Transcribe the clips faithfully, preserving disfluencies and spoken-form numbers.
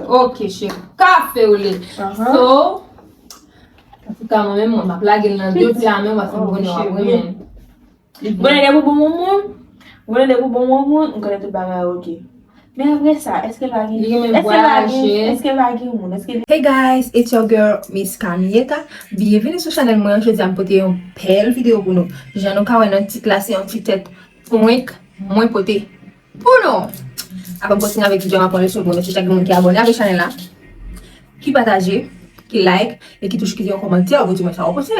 Ok, cheri. Kafe w li. So, antouka, mwen menm, mwen, m ap lage l nan de pla, men w ap fin konnen w ap renmen. Mwen lè pou bon moun moun, mwen lè pou bon moun moun, m konnen tout bagay ok. Men apre sa, èske l pa gen, èske l pa gen, èske l pa gen moun, èske... Hey guys, it's your girl, Miss Camieta. Byenvini sou chanèl mwen. Jodi a m pote yon bèl videyo pou nou. Jan nou ka wè nan tit la, se yon ti tèt prank mwen pote pou nou. Avan m kontinye avèk videyo a, m ap pran yon segonn pou remèsye chak moun ki abòne avèk chanèl la, ki pataje, ki like, e ki toujou kite yon kòmantè pou di mwen sa w panse.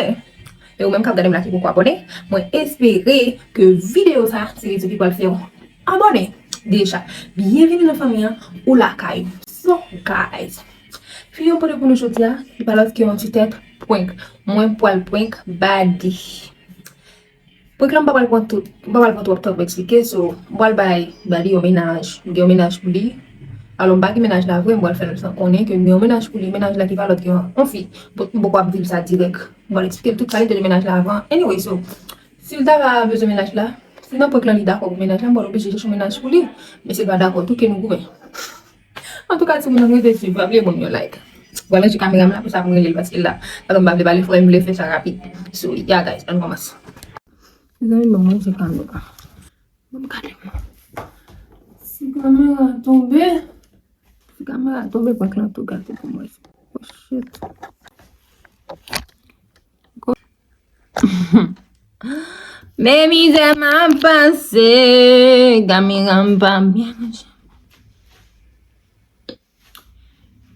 E ou menm k ap gade m la ki poko abòne, mwen espere ke videyo sa se videyo ki pral fè w abòne deja. Byenvini nan fanmi an, ou lakay. So, guys, videyo m pote pou nou jodi a, li pa lòt ke yon ti tèt prank. Mwen pral prank Badi. Prank la m pa pral pran tout, m pa pral pran twòp tan pou eksplike, so, m pral bay Badi yon mennaj, m gen yon mennaj pou li. Alò, m pa gen mennaj la vre, m pral fè l konnen ke m gen yon mennaj pou li, mennaj la ki pa lòt ke yon, yon fi. Bon, m poko ap di l sa dirèk. M pral eksplike l tout kalite de mennaj la avan. Anyway, so, si l ta va bezwen mennaj la, si nan prank lan li dakò pou mennaj la, m pral oblije chèche yon mennaj pou li. Men si l pa dakò tou, ke nou goumen. Antouka, timoun, nou rete swiv, pa bliye ban m yon like. Vwala, se kamera m la, pou sa m rele l, paske l la. Alò, m pa vle pale fò, m vle fè sa rapid. So, yeah, guys, ann kòmanse. Mezanmi, ban mwen se kamera. Ban m gade mwen. Si kamera tonbe, si kamera tonbe, prank lan tou gate pou mwen. Oh, shit. Men mizè m ap pase, kamera m pa byen ranje.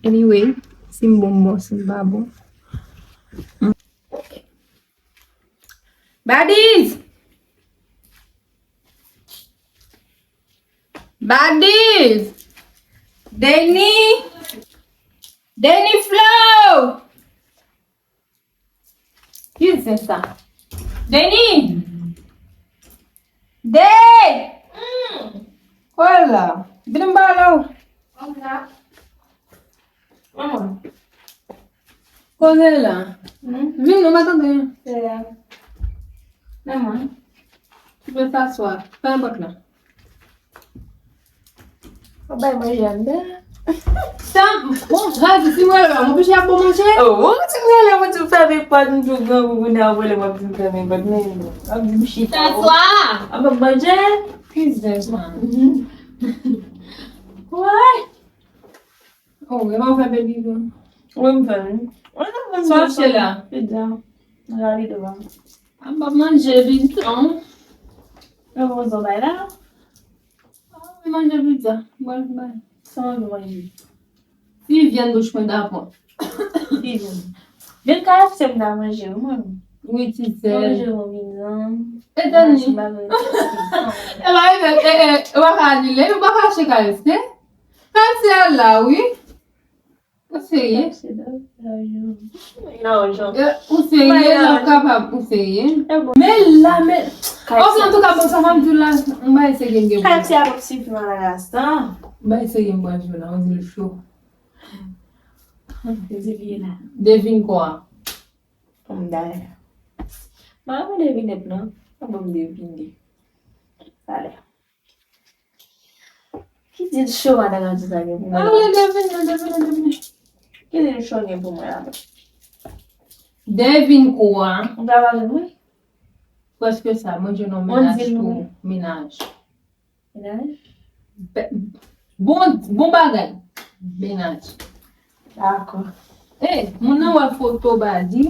Anyway, si m bon, m bon, si m pa bon. Ok. Badiz! Badiz! Deni! Deni Flow! Ki zen sa? Deni! De! Kola! Vin m pale w. Manman. Koze la. Vin non, m pa tande. Manman. Tu peux t'asseoir. Fèmen pòt la. Ou bay manje anndan. Sa, bon, Razi, si mwen la, mwen oblije ap bon manje. Oh, ou ti mwen la, mwen ti fèmen pòt, m tou grangou, kounye a ou rele mwen pou m fèmen pòt, men, ap di m chita. T'asseoir. Ap ap manje. Ki zen sa? Why? Oh, e pa ou fè baby tou? Wi, m fè, wi. Sa w ap fè la? Pizza. Rale devan. A, m ap manje pizza. E bon, sa w bay la? A, mwen manje pizza. Mwen bay. Sa w manje? Si vyann bouch mwen dakò. Si vyann. Vyann K F C m ta manje, wi, mwen. Wi, ti sèl. Manje yon vyann. E Dani. E pa, e, e, e, ou pa ka anile, ou pa ka achte K F C. K F C a la, wi. Ou serye? K F C la, la, yo. Non, Jean. E, ou serye, la, ou kapab, ou serye. E bon. Men la, men. Ok, antouka, bon, sa m ap di w la, m pa eseye gen K F C a p ap sifi Madagascar. M pa eseye gen bwazyo la, on dirait chaud. Deziliye la. Devine quoi? Kòm dayè. Mwen pa devine non. Mwen pa devine. Talè. Ki di l cho madan Radyo sa gen pou mwen? Ale, devine, devine, devine. Ki di l cho gen pou mwen la? Devine quoi? Ou ka pa vin, wi. Prèske sa, mwen jwenn yon mennaj pou mennaj. Mennaj? Bon, bon bagay. Mennaj. Dakò. E, moun nan wè foto Badi.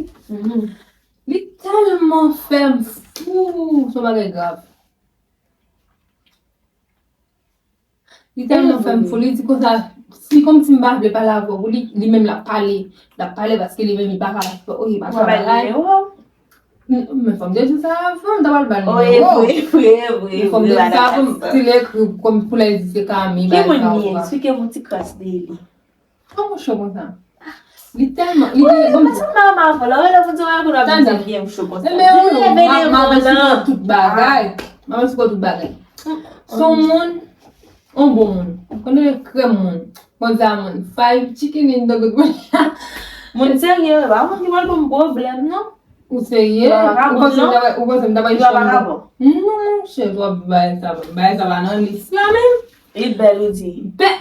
Li tèlman fè m fou, se yon bagay grav. Li tèlman fè m fou, li di konsa, si kòmsi m pa vle pale avè w, li, li menm l ap pale, l ap pale paske li menm li pa ka, oh, li pa ka bagay. Men fò m te di w sa avan, m ta pral ba l nimewo. Oh, e vre, e vre, e vre. Men fò m te di w sa avan, si l ekri kòm pou lè di se Kami, ki moun li ye? Eksplike m yon ti kras de li. Kòman cho konsa? Li tèlman, li tèlman bon. Paske m pa renmen avè l. Ou rele pou di w, ou ap di m byen m cho konsa. Li leve devan w lan. Tout bagay. Manman sou tout bagay. Se yon moun, yon bon moun. Konn krèm moun. Konn sa moun. Five chicken in the good moun. Moun serye, pa moun ki pral ban m pwoblèm non. Ou serye? Ou panse m ta bay, ou panse m ta bay cho? Non, monchè, twòp bagay sa, bagay sa pa nan lis la menm. Li bèl, ou di. Bèl.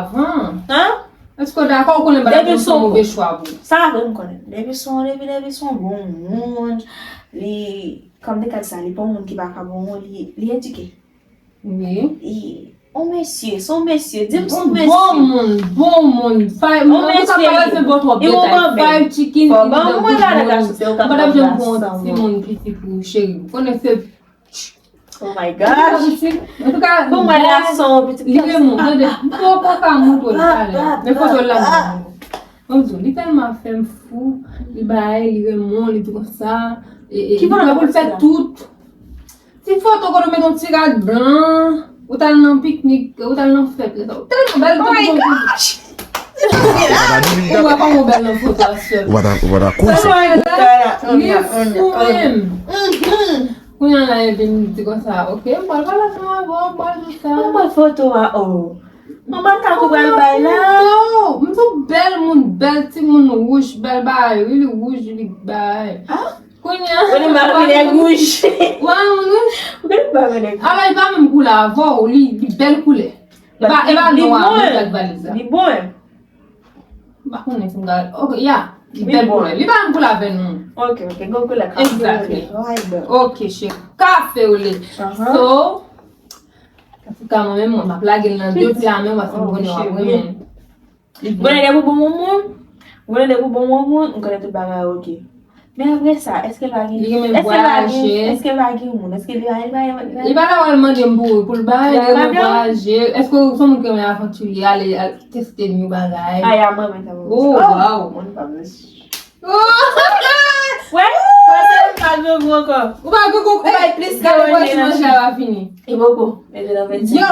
avan. Hein? Èske w dakò? Ou konnen bagay sa se yon move chwa pou ou. Sa vre, m konnen. Depi se yon, depi, depi se yon bon moun, li, kòm te ka di sa, li pa yon moun ki pa ka bon, li, li edike. Wi. Li, yon mesye, se yon mesye, di m se yon mesye. Bon moun, bon moun. Five, an tou ka, pa bezwen bon twòp detay. Five chicken, fò ban mwen la nan kachou, se ou ka fè yon plas sa. Mwen pa t ap janm pran yon timoun piti pou cheri. Ou konnen se Oh my gosh. Antouka, bon, mwen la son pitit li renmen, tande, m poko ka montre l talè. Men foto l la, m di w, li tèlman fè m fou, li bay, li renmen, li di konsa, e, e, li prè pou l fè tout. Ti foto kote w met yon ti rad blan, ou t al nan piknik, ou t al nan fèt, ou tèlman bèl, ou tèlman bèl. Ou wè kòman w bèl nan foto a, sè. Ou pa ta, ou pa ta koze. Li fou menm. Kounye a la, e vin di konsa, ok, m pral pale ansanm avè w, m pral di sa. Mwen pran foto a, oh. Mwen pa ka kou pral bay la. Foto. M tou bèl moun, bèl timoun wouj, bèl bagay, wi, li wouj, li bagay. Ah? Kounye a. Ou di m ap vin nèg wouj. Ou pa moun wouj? Ou di m ap vin nèg wouj. Alò, li pa menm koulè avè w, li, li bèl koulè. Li pa, li pa nwa, li bèl valiz la. Li bon. M pa konnen si m ka, ok, ya. Li bèl koulè. Li pa menm koulè avè nou. Ok, ok, gon koulè kafe. Exactly. Ok, cheri. Kafe w le. So, antouka, mwen menm, mwen, m ap lage l nan de pla men, paske m konnen w ap renmen. M konnen depi w bon moun, m konnen depi w bon moun, m konnen tout bagay ok. Men apre sa, èske l pa gen, èske l pa gen, èske l pa gen moun, èske li pa, li pa, li pa, li pa. Li pa ta pral mande m pou, pou l bay, li renmen vwayaje. Èske w se yon moun ki renmen avantirye, ale, al teste new bagay? Ay, a mwen menm sa. Oh, wow. Moun pa m. Wè, panse m pa gen gwo kò. Ou pa gen gwo kò, ou bay plis gade pati manje a va fini. E poko, mete nan vennsenk. Yo.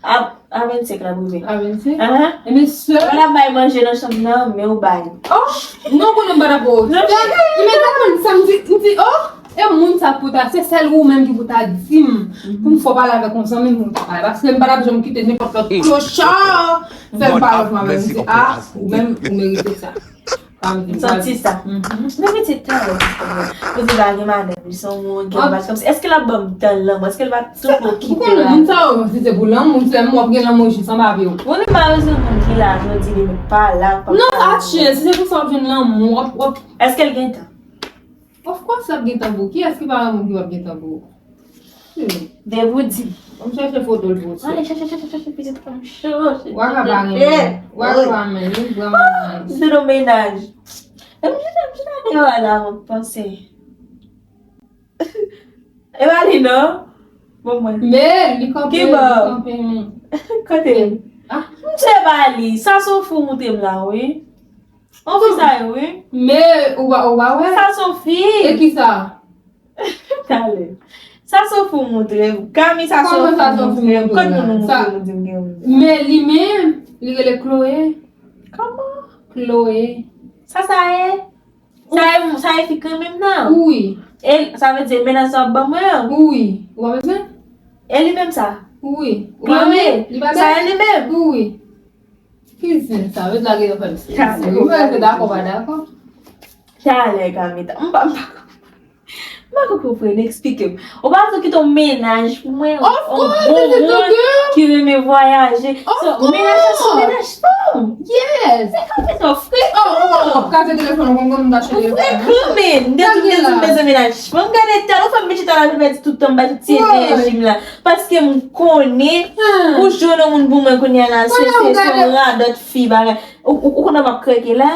A, a vennsenk la pou vin. A vennsenk? Ahan. E men sè. Wè l ap bay manje nan chanm nan, men ou bay. Oh, non, konnen m pa ta pou. Li men sa konn sa m di, m di, oh, e moun sa pou ta, se sèl ou menm ki pou ta di m, pou m fò pale avèk yon zanmi m pou m ta pale. Paske m pa ta janm kite nenpòt lòt klocha fè m pale ansanm avè m, m di, ah, ou menm, ou merite sa. M santi sa. Men pitit talè, pitit pa gen madanm, li se yon moun ki anba kòmsi. Èske l ap ban m tan lanmou? Èske l pa tou okipe la? Ou konnen moun sa yo, si se pou lanmou, se m w ap gen lanmou jis anba pye w. Ou menm pa bezwen moun ki la, jodi li menm pa la, pa. Non, atchè, si se pou sa w ap jwenn lanmou, w ap, w ap. Èske l gen tan? Of course, l ap gen tan pou ou. Kiyès ki pa gen moun ki p ap gen tan pou ou? Depi w di. Ban m chèche foto l pou ou. Ale, chèche, chèche, chèche, pitit fanm cho. Wa ka pa renmen. Wa ka pa renmen. Li vrèman nice. Se yon mennaj. E m chita, m chita deyò a la, m ap panse. E pa li non. Bon, mwen. Men, li kanpe, li kanpe, men. Kote? Ah. M se pa li. Sa se yon fi w montre m la, wi. Yon fi sa ye, wi. Men, ou pa, ou pa wè? Sa se yon fi. E kisa? Talè. Sa se yon fi w montre m. Kami, sa se yon fi w montre m. Kot moun ou montre m, ou di m gen yon moun? Men li menm, li rele Chloé. Kòman? Chloé. Sa sa ye? Sa e, sa e fi kanmenm nan? Wi. E sa vle di mennaj sa w ap ban mwen an? Wi. Ou pa bezwen? E li menm sa? Wi. Ou pa renmen? Li pa bèl? Sa e li menm? Wi. Ki zen sa? Yo t lage yo fè m sezi. Ou pa dakò, pa dakò? Talè, Kamita. M pa, m pa, m pa konprann, eksplike m. Ou pa vle kite yon mennaj pou mwen, yon bon moun ki renmen vwayaje. So, mennaj la se yon mennaj fanm. Yes. Se Kamita, frekan. Oh, oh, oh, kase telefòn, ou konn m ta chanje telefòn. Frekan, men. M te di m bezwen mennaj fanm. Gade tèl, ou fè m chita la, m pèdi tout tan, m bay tout ti enèji m la. Paske m konnen, ou jwenn yon moun pou mwen kounye a la, se, se, se yon radòt fi, bagay. Ou, ou, ou konnen m ap kreke la?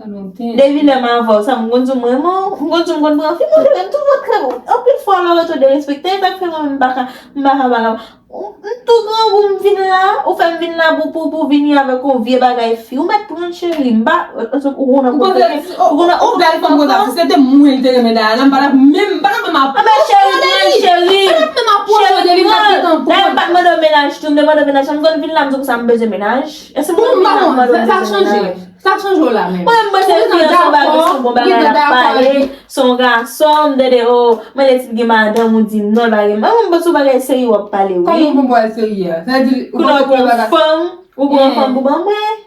Depi lè m avè w, sa m konn di w, mwen, mwen, m konn di w m konn pran fi, mwen, m toujou kreke. Anpil fwa, lè w retwouve derespekte, e sa k fè mwen, m pa ka, m pa ka, pa ka. M tou grangou, m vin la, ou fè m vin la pou, pou, pou vini avèk yon vye bagay fi. Ou mèt pran l, cheri, m pa, ou konnen, ou konnen, ou bèl fanm konsa, si se te mwen l te renmen dayè la, m pa t ap menm, m pa t ap menm ap pale de li. Cheri, pran l, cheri. M pa t ap menm ap pale de li, m t ap gentan pran l. Dayè, m pa t mande w mennaj tou, m te mande w mennaj, sa m konn vin la, m di w konsa m bezwen mennaj. Èske m konn vin la, m mande w mennaj? Sa chanje. Sa chanje w la menm. Mwen, m panse fi an se yon bagay, se yon bon bagay l ap pale, se yon gason, m tande, oh, mwen lè ti gen madanm, ou di m non, l pa gen. Mwen, m panse yon bagay serye w ap pale, wi. Kòman pou m pale serye a? Sa vle di, ou panse pou yon bagay. Kounye a ou gen yon fanm, ou gen yon fanm pou ban mwen.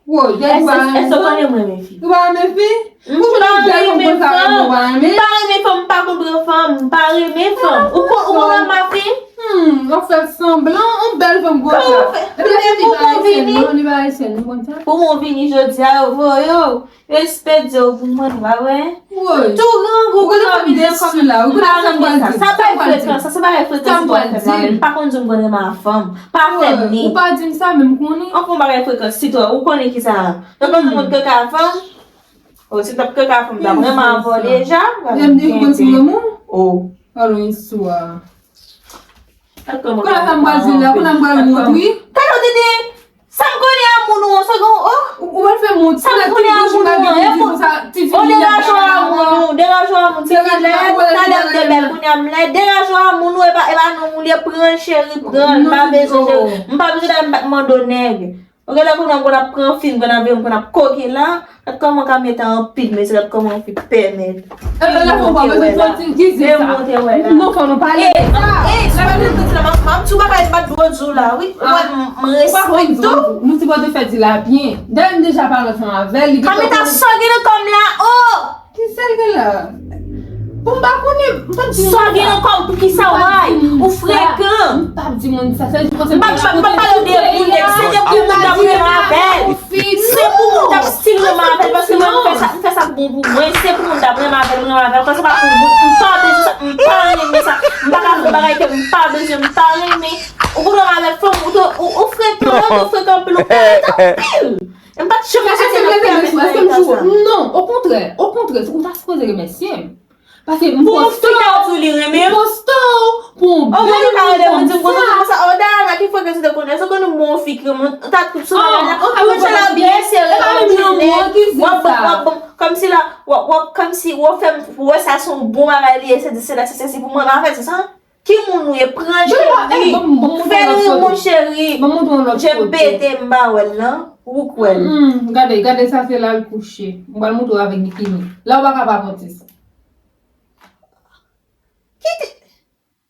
Woy, gad, ou pa renmen fanm? Ou pa renmen fi? Ou pa renmen fanm? M pa renmen fanm, m pa konn pran fanm, m pa renmen fanm. Ou konn, ou konn ma fi? Hmm, w ap fè sanblan, yon bèl fanm konsa. Epi li pa ayisyèn non, li pa ayisyèn, nou konn sa. Pou mwen vini jodi a, yo voye w. Yo espedye w pou mwen, w pa wè? Woy. Tou grangou, ou konnen fanm desi la, ou konnen sa m pral di. Sa bagay frekan, sa se bagay frekan si w ap fè m la, men m pa konn di m konn renmen fanm. Pa fè m li. Ou pa di m sa, men m konnen. Anfen, yon bagay frekan, si tou, ou konnen ki sa. Ou konn moun ke ka fanm? O, si t ap kaka fanm, t ap renmen avè w deja. Lè m te konn ti granmoun. O. Alò, istwa. Kounye a sa m pral di la, kounye a m pral mout wi. Tande w tande, sa m konnen a moun ou an, se gon, o. Ou pral fè mout. Sa m konnen a moun ou an, e pou, o, deraje w a moun ou, deraje w a moun, se ki lè, talè m te bèl, kounye a m lè, deraje w a moun ou, e pa, e pa non moun li ye, pran l cheri, pran l, m pa bezwen cheri, m pa bezwen dèyè m pa t mande w nèg. Ou genlè konnen m konn ap pran fi, m konn ap veye, m konn ap koke la. Gad kòman kamyèt la anpil, mesye, gad kòman anpil pèmèt. E, e, la fò pa bezwen santi l, ki zen sa? Non, fò nou pale de sa. Ey, sa pa bezwen santi la, m ap, m ap di w bagay, m pa t dwe di w la, wi. Ou wè, m, m respekte w. Nou sipòte fè di la byen. Dayè, m deja pale ansanm avè l, li gentan konnen. Kamyèt ap sòge nan kò m la, o! Ki sèl gen la? Bon, m pa konnen, m pa di moun sa. Sa gen nan kò m, poukisa w bay? Ou frekan. M p ap di moun sa, se jis paske m pa, m pa, m pa pale de moun, nèg, se de pou moun t ap renmen avè l. Se pou moun t ap still renmen avè l, paske mwen, m fè sa, m fè sa k bon pou mwen, se pou moun t ap renmen avè l, renmen avè l, paske se pa pou moun, m pa bezwen sa, m pa renmen sa, m pa ka fè bagay ke m pa bezwen, m pa renmen. Ou konn renmen avèk fanm, ou, ou, ou frekan, ou frekan anpil, ou frekan anpil. M pa t janm soti nan fè avèk nèg sa. Non, okontrè, okontrè, ou ta sipoze remèsye m. Paske m poste w, m poste w pou yon bèl moun konsa. O, Dayana, ki frekans ou te konnen? Èske ou konnen m bon fi ki renmen w? Ou ta t sou bagay la. Ou chal la byen sere, w ap ban m, w ap ban m, kòmsi la, w ap, w ap, kòmsi w ap fè m wè sa se yon bon bagay li ye, se di, se la, se sesi pou mwen, pa fè se sa. Ki moun ou ye? Pran cheri. Fè l ri, mon cheri. Jan m pete m ba wè l lan. Ou kwè l. Gade, gade sa, se la l kouche. M pral montre w avèk bikini. La ou pa ka pa pantis. Kite.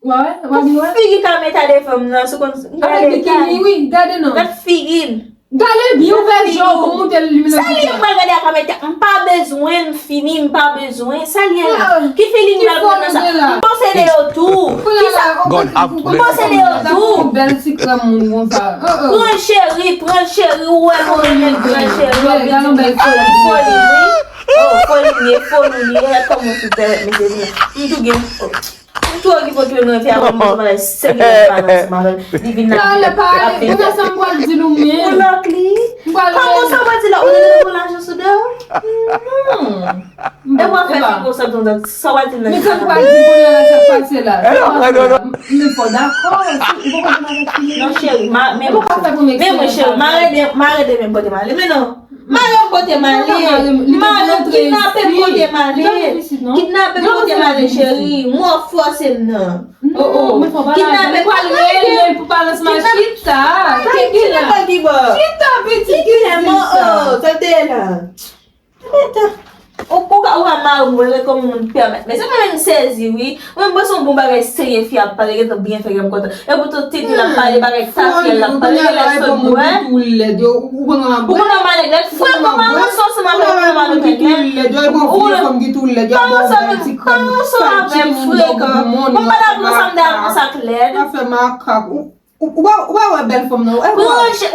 Wè, wè, wè, wè. Figi kamyèt a de fanm nan, sou konn. Avèk bikini, wi, gade non. Gad figi l. Gade byen, ouvè je w pou montre l limyè. Sa li ye m pral gade a kamyèt la? M pa bezwen, m fini, m pa bezwen. Sa li ye la? Ki feeling m pral pran nan sa? M posede yo tou. Kisa? M posede yo tou. Bèl ti krèm moun konsa. Pran cheri, pran cheri, ou wè nou renmen pran cheri. Gade yon bèl foli. Foli, wi. O, foli li ye, foli li ye. Gad kòman w sou pèmèt mesye vin la. M tou gen. M tou okipe okipe nou epi apre m sou bagay serye pa nan ansanm avè l. Li vin la. Talè pa ale. Ou nan sa m pral di nou men. Ou lòk li. Kòman sa w pral di la? Ou te gen pou lajan sou do? Non. E w ap fè fi konsa konsa. Sa w pral di la? Men sa m pral di kounye a la, sa k pase la? Men fò dakò. Ou poko konn avèk fi men. Non cheri, men mwen cheri, mare de, mare de men pote m ale. Men non. Mare m pote m ale. Mare m, kidnape m pote m ale. Kidnape m pote m ale, cheri. Mwen fòse m nan. O, o. Kidnape m pral rele pou pale ansanm ak chita. Kidnape ki bò? Chita, pitit, ki bò? O, tande la. Ou, ou ka, ou ka mare m, wè kòman moun pèmèt. Men se pa menm sezi, wi. Mwen, mwen se yon bon bagay serye fi ap pale, gentan byen fè kè m kontan. Epi tou tete l ap pale, bagay tafyèl l ap pale, genlè sot bwè. Ou konn nan male nèg, frè m nan mare sòs nan male nèg. Ou konn nan mare nèg. Kòman sa, kòman sa ap frekan? Mwen pa ta pran sa m ta pran sa k lèd. Ou, ou pa, ou pa wè bèl fanm nan, ou pa wè. Pran je,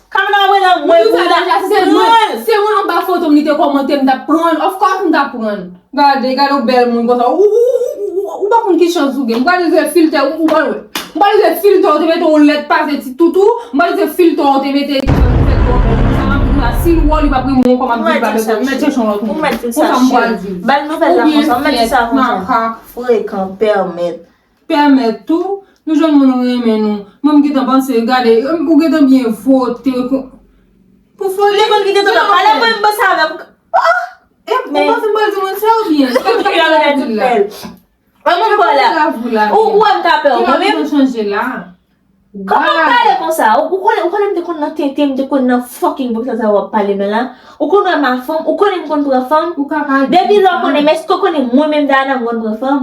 kamera wè nan mwen, ou la, se mwen, se mwen anba foto m li te kòmante, m t ap pran l, of course m t ap pran l. Gade, gade yon bèl moun konsa. Ou, ou, ou, ou, ou, ou pa konn ki chans ou gen. M pral itilize filtè, ou, ou pral wè. M pral itilize filtè, ou te mete yon lèt pase ti toutou. M pral itilize filtè, ou te mete ki jan filtè ou bèl konsa. M ap di konsa, si l wè w, li p ap renmen w kòm ap di l pa bèl. Mèt chèche yon lòt moun. Konsa m pral di. Bèl nouvèl la konsa, m mèt di sa konsa. Frekan, pèmèt. Pèmèt tou, nou jwenn moun ou renmen nou. Mwen m gentan panse, gade, ou gentan byen vote. Pou foli. Li konn kite tout ap pale, mwen m panse avèk. Ah! E, ou panse m pral di moun sa oubyen? Sa m t ap di la. Mwen m pa la. Ou, ou wè m ka pè w, mwen menm. Chanje la. Kòman w pale konsa? Ou, ou konnen, ou konnen m te konn nan tenten, m te konn nan fucking pou sa w ap pale men la. Ou konn wè m a fanm, ou konnen m konn pran fanm. Depi lè w konnen m, èske w konnen mwen menm Dayana m konn pran fanm?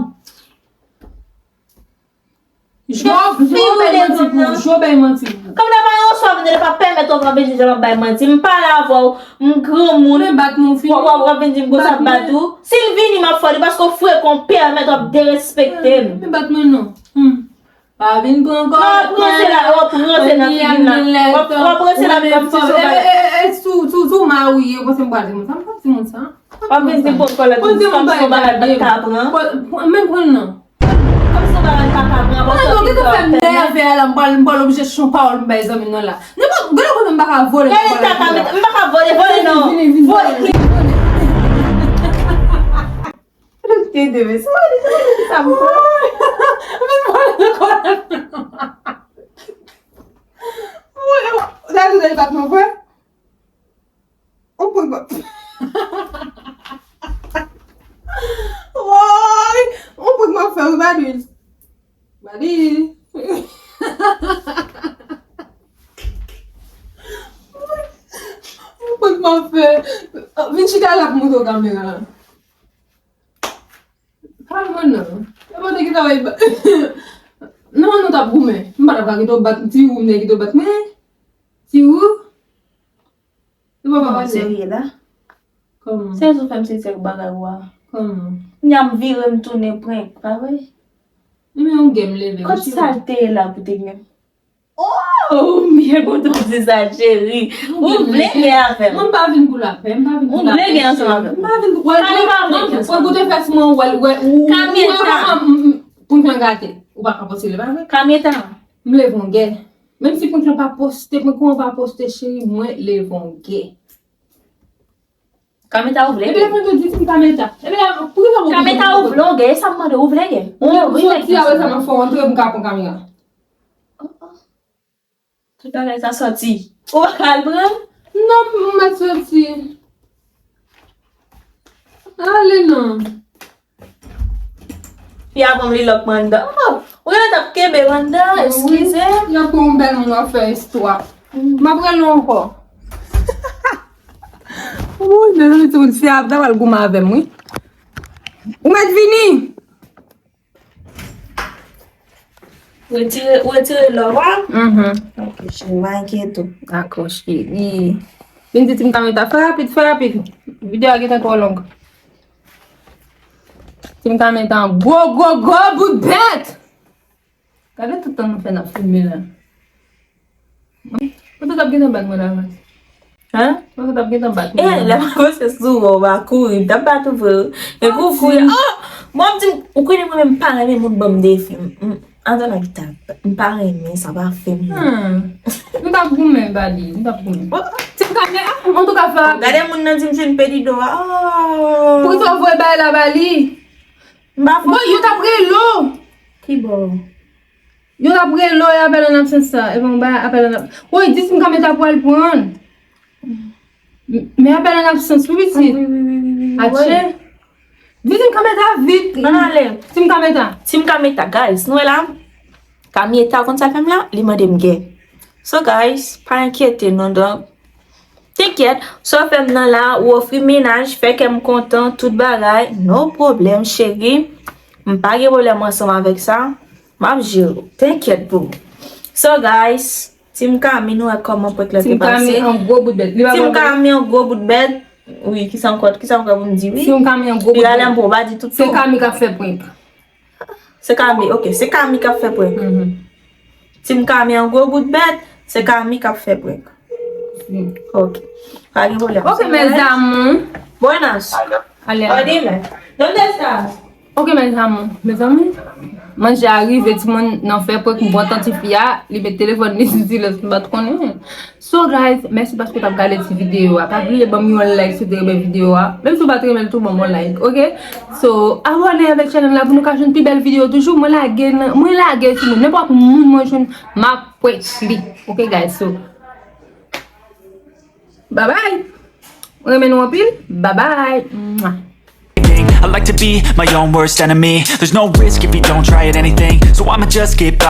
Jo, Jo bay manti pou ou. Jo bay manti pou ou. Kòm nan pa yon swa vin, pa pèmèt ou vin di jan ap bay manti. M pale avè w, m granmoun. Men bat mwen, w fini. W ap vin di m konsa bat ou. Si l vini, m ap fè li paske w frekan, w pèmèt w ap derespekte m. Men bat mwen non. Hmm. Pa vin pran kòlèt mwen. W ap ranse la, w ap ranse nan figi m la. W ap ranse la, w ap di sa. E, e, e, si w, si w, si w marye, w panse m pral di moun sa? M p ap di moun sa. W ap vin di pran kòlèt, kòm si w pa ka pran. Men pran non. Kòm si w pa ka pran, non, ou gentan fè m nève a la, m pral, m pral oblije chon pawòl m bay zanmi m nan la. Nenpòt, gade kote m pa ka vole. Gade kaka, m pa ka vole, vole non. Vini, vini, vini. Vole. Te deve, se mwen, se mwen ki sa m fè. Vin vole nan kò. Gade, gade, bat mwen, vre. On prank m ap. Woy! On prank m ap fè wi, Badis. Badis. On prank m ap fè. Vin chita la pou m montre w kamera. Kalm ou non. E pa te gentan bay ba-, non, nou t ap goumen. M pa t ap ka gentan bat ti ou, m te gentan bat mwen. Ti ou. Ou pa pa pase. Serye la? Kòman? Se sou fè m sezi ak bagay ou a. Kòman? Kounya m vire m tounen prank, pa vre? Ebyen, yon gè m leve. Kot sa l te ye la pou te gen? Oh, m byen kontan w di sa, cheri. Ou vle gen avè m. Mwen, m pa vin pou lapè, m pa vin pou lapè. Ou vle gen ansanm avè m. M pa vin pou, wè, wè, wè, ou te fè sou mwen, wè, wè, ou, ou, Kamyeta. Prank lan gate. Ou pa ka poste li, pa vre? Kamyeta. M leve yon gè. Menm si prank lan pa poste, prank ou an pa poste, cheri, mwen leve yon gè. Kamyeta ou vle gen? Ebyen, mwen tou di m Kamyeta. Ebyen, pou ki sa mwen Kamyeta ou vle gen? E sa m mande, ou vle gen? Ou vle gen? Soti apre sa, m ap fè w antre, m ka pran kamera. Oh, oh. Tout bagay sa soti. Ou pa ka al pran? Non, m mèt soti. Ale non. Fi a ban m li lòk mwen anndan. Oh, ou genlè t ap kenbe m anndan, eskize. Y ap pran yon bèl moun w ap fè istwa. M ap rele w ankò. Woy, mezanmi, timoun, fi a ta pral goumen avè m, wi. Ou mèt vini. Retire, retire lò a. Mhm. Ok, cheri, pa enkyete w. Dakò, cheri. Vin di Team Kamyeta, fè rapid, fè rapid. Videyo a gentan twò long. Team Kamyeta, gwo, gwo, gwo bout bèt! Gade tout tan nou fè n ap filme la. Ou te t ap gentan bat mwen davans. Hein? Ou te t ap gentan bat mwen. Eh, lè m kòmanse sou ou, ou pa kouri, m t ap bat ou vre. E kou kouri. Oh! Bon, m di, ou konnen mwen menm pa renmen moun ban m defi. M, m, Andan nan gita, m pa renmen sa, pa fè m. Hmm. Nou t ap goumen, Bali, nou t ap goumen. Oh, oh. Ti m ka fè, ah, antouka, fè rapid. Gade moun nan di m jwenn pèdi do a. Oh. Poukisa w voye bay la ba li? M pa fè. Bon, yo t ap rele w. Ki bò? Yo t ap rele w, e apèl an absans sa. E bon, ba apèl an ab-, woy, di Team Kamyeta pral pran. M-, men apèl an absans, wi, pitit. Ah, wi, wi, wi, wi, wi, wi. Atchè. Di Team Kamyeta vit. Ann ale. Team Kamyeta. Team Kamyeta, guys, nou wè la. Kamyeta, konn sa l fè m la? Li mande m gè. So, guys, pa enkyete non, donk, Tenkèt, sa w fè m nan la, ou ofri mennaj, fè kè m kontan, tout bagay, no pwoblèm, cheri. M pa gen pwoblèm ansanm avèk sa. M ap jere w. Tenkèt, boo. So, guys, Team Kami, nou wè kòman prank la te pase. Team Kami an gwo bout bèt. Li pa Team Kami an gwo bout bèt. Wi, kisa ankò, kisa ankò pou m di, wi? Team Kami an gwo bout bèt. Li rale m pou w pa di tout. Se Kami k ap fè prank. Se Kami, ok, se Kami k ap fè prank. Mhm. Team Kami an gwo bout bèt, se Kami k ap fè prank. Mm. Ok. Pa gen pwoblèm. Ok, mes amours. Buenas. Ale, ale. Dime. ¿Dónde estás? Ok, mes amours. Mezanmi, manje a rive, timoun nan fè prank, m pran tan tifi a, li met telefòn li sou silans, m pa t konnen. So, guys, mèsi paske w t ap gade ti videyo a. Pa bliye ban m yon like si w te renmen videyo a. Menm si w pa t renmen l tou, ban m yon like, ok? So, abòne avèk chanèl la pou nou ka jwenn pi bèl videyo toujou. Mwen lage nan, mwen lage sou moun. Nenpòt moun mwen jwenn, m ap prank li. Ok, guys, so, bye bye. Mwen renmen nou anpil. Bye bye. Mwah. I like to be my own worst enemy. There's no risk if you don't try at anything. So I'ma just get